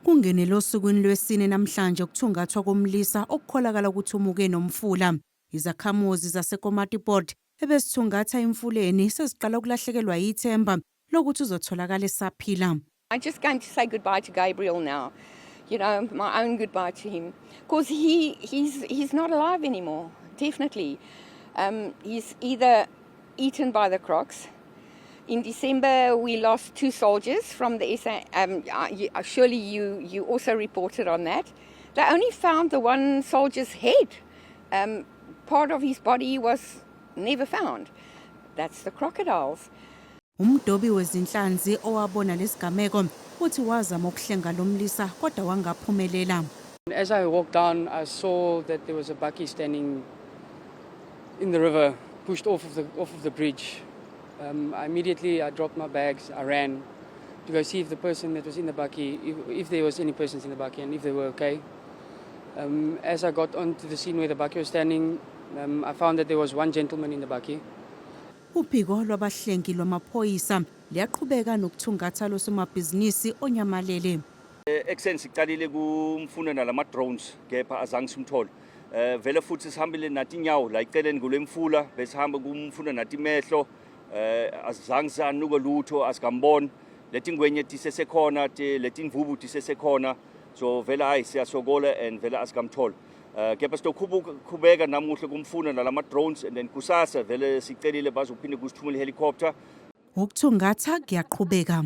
Kungenele osukwini lwesine namhlanje ukuthungathwa komlisa okukholakala ukuthi umuke nomfula. Izakhamuzi zaseKomatipoort ebesithungatha emfuleni seziqala ukulahlekelwa yithemba lokuthi uzotholakala esaphila. I'm just going to say goodbye to Gabriel now. My own goodbye to him. Because he's not alive anymore, definitely. He's either eaten by the crocs. In December, we lost two soldiers from the SA. Surely you also reported on that. They only found the one soldier's head. Part of his body was never found. That's the crocodiles. Umdobi wezinhlanzi owabona lesigameko uthi wazama ukuhlenga lo mlisa kodwa wangaphumelela. As I walked down, I saw that there was a bakkie standing in the river, pushed off of the bridge. I immediately I dropped my bags. I ran to go see if the person that was in the bakkie, if there was any persons in the bakkie, and if they were okay. As I got onto the scene where the bakkie was standing, I found that there was one gentleman in the bakkie. Uphiko lwabahlengi lwamaphoyisa liyaqhubeka nokuthungatha lo somabhizinisi onyamalele. Ekuseni siqalile kumfuna nalama drones, kepha azange simthole. Vele futhi sihambile nathi inyawo la eceleni kulemfula, besihamba kumfuna nathi imehlo, azange sanuka lutho, asikamboni. Letingwenye tisesekhona, letimvubu tisesekhona, so vele hayi, siyasokola and vele asikamthola. Kepha sitokhubeka namuhla kumfuna nalama drones and then kusasa vele sicelile bazophinde kusithumela helicopter. Ukuthungatha kuyaqhubeka.